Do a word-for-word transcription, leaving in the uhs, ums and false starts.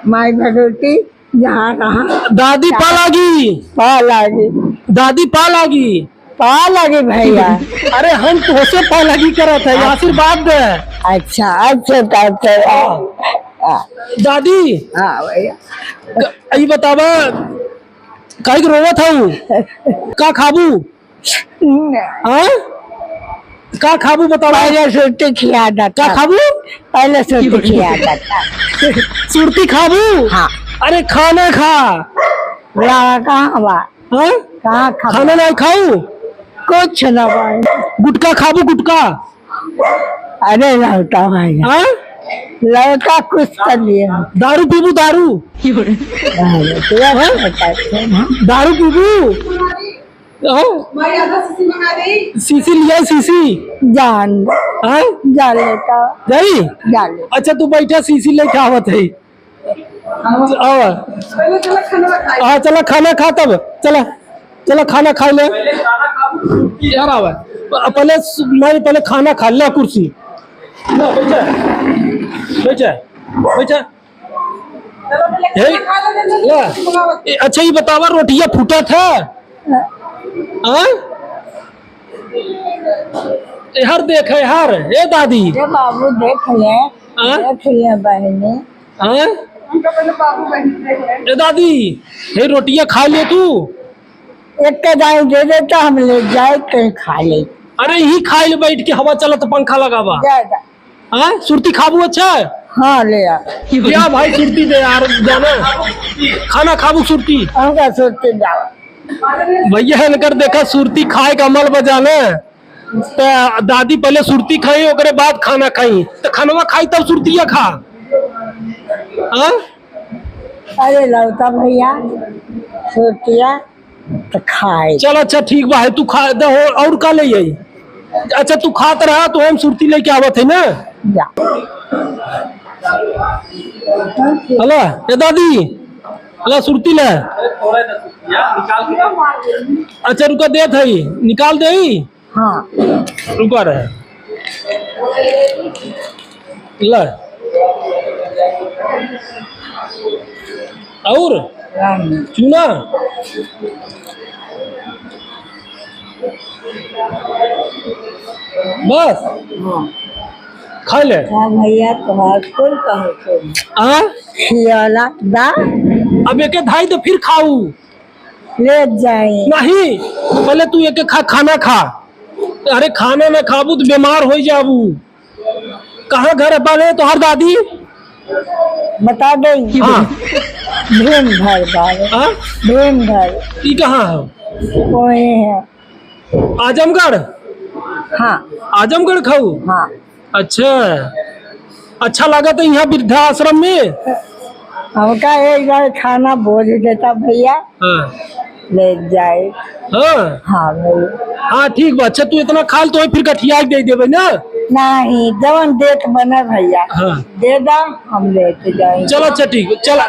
माई भगवती, जहाँ कहाँ। दादी, पा लागी। पा लागी। दादी, पा लागी। पा लागी भैया। अरे, हम तोहसे पा लागी करत है, आशीर्वाद दे। अच्छा, अच्छा, अच्छा, अच्छा। हाँ। हाँ। दादी, हाँ भैया। क-, ई बतावा, काहे के रोवत हऊ? का खाबू? हाँ? का खाबू बतावा? पहले सुरती खिया देता। का खाबू? पहले सुरती खिया देता। सुरती खाबू? हाँ। अरे, खाना खा। ला, कहाँ बा? हाँ? कहाँ खा? खाना ना खाऊ? कुछ ना भाई। गुटखा खाबू, गुटखा? अरे लौटा भाई। हाँ? लौटा कुछ तो लिए। दारू पीबू, दारू? हाँ, पूरा हाँ? बताते हैं। दारू पीबू? हाँ? शीशी लिया, शीशी। जान। हाँ? जा लेता। जाई? जा ले। अच्छा, तू बैठा, शीशी लेके आवत है। आवा। हाँ, चला खाना खा तब। चला, चला खाना खा ले। यार आवा। प-, पहले स-, नहीं, पहले खाना खा ले, कुर्सी। ना, बैठा। बैठा। बैठा। हे, ला। ए, अच्छा, ये बतावा, रोटिया फूटा था? हाँ? ए, हर देख, है हर। ए, दादी। ए, बाबू, देख ले। हाँ? देख ले, बहनी। हाँ? हमका पहले बाबू बहनी देख ले। ए, दादी, हे रोटिया खा ले तू। एक का दाई दे दे तो हम ले जाए, कहीं खा ले। अरे, यही खाई ले बैठ के, हवा चलत, पंखा लगावा। जा, जा। हाँ, सुरती खाबू? अच्छा। हाँ, ले आ। या भाई, सुरती दे यार, जाना। खाना खाबू, सुरती। हमका सुरती जाओ। भैया, इनकर देखा, सुरती खाए का अमल बा जाना। त दादी पहले सुरती खाई, ओकरे बाद खाना खाई। त खनवा खाई, तब सुरतिया खा। हाँ? अरे लौटा भैया, सुरतिया तो खाए। चल, अच्छा, ठीक बा, है, तू खा दे हो, और का ले आई? अच्छा, तू खात रहा, तो हम सुरती लेके आवत है ना। जा। हला, ए दादी, हला, सुरती ले। अच्छा, रुका, देत है, निकाल दे। हाँ। रुका रहे। ले। और? राम। चूना? बस? हाँ। खा ले। हाँ भैया, तोहार कुल कहल सुन। हाँ? खियाला दा। अब एके धाई तो फिर खाऊ। ले जाए। नहीं, पहले तू एक खा, खाना खा। अरे खाना ना खाबू तो बीमार हो जाबू। कहाँ घर बाने तोहर दादी? बता दे। हाँ। भीम घर बाने। हाँ? भीम घर। ई कहाँ है? वही है। आजमगढ़? हाँ। आजमगढ़ खाऊ? हाँ। अच्छा, अच्छा लागत है यहाँ वृद्धाश्रम में? हमका एक बार खाना बोझ देता भैया, हाँ। ले जाए। हाँ। हाँ भैया। हाँ, ठीक बा। अच्छा, तू इतना खा ल, तो फिर गठिया के दे देबे ना? नहीं, जवन देत बने भैया, हाँ। दे दा, हम लेके जाए। चलो, अच्छा, ठीक, चला।